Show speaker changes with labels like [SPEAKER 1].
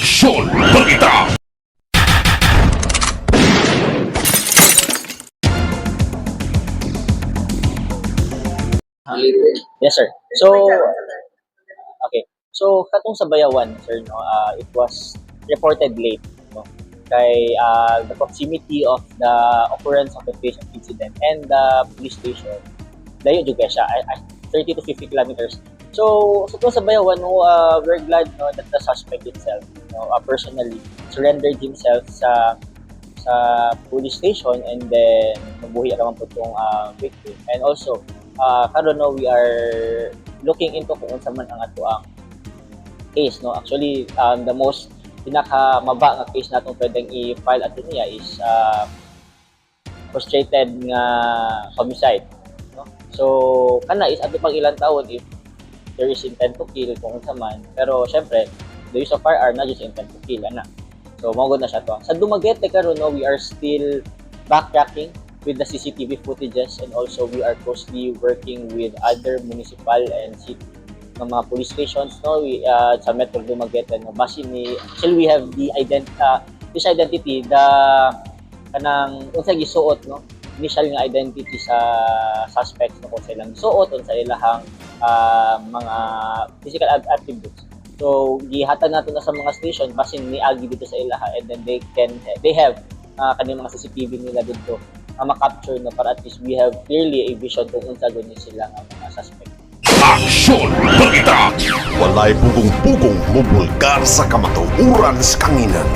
[SPEAKER 1] Aksyon Balita!
[SPEAKER 2] Yes, sir. So, okay. So, katong sa Bayawan, sir, no, it was reported late, no? Kay the proximity of the occurrence of the place of incident and the police station, layo jud kay siya, 30 to 50 kilometers. So, sa katong sa Bayawan, no, we're glad, no, that the suspect itself, no, personally surrendered himself sa police station and then nabuhi raman po itong victim. And also, karon, no, we are looking into kung unsa man ang atoang case, no. Actually, the most pinaka maba nga case natong pwedeng i-file ato niya is frustrated nga homicide, no. So kana is ato pang ilang taon if there is intent to kill, kung unsa man, pero syempre the use of firearm na just intent to kill ana. So mao gud na siya to. Sa Dumaguete karon, no, we are still backtracking with the CCTV footages and also we are closely working with other municipal and city ng mga police stations, no, we, sa Metro Dumaguete, no. Basin ni actually we have the ident this identity, the kanang unsa gisuot, no, initial nga identity sa suspects, no, kung sa ilang gisuot, unsa ilahang mga physical attributes. So gihatag nato na sa mga station basin niagi dito sa ilaha and then they have kaning mga CCTV nila dito nga ma-capture, no, para at least we have clearly a vision kung unsa gud ni sila nga mga suspect.
[SPEAKER 1] Aksyon Balita!
[SPEAKER 3] Walay pugong-pugong mubulgar sa kamatuoran sa kanginan.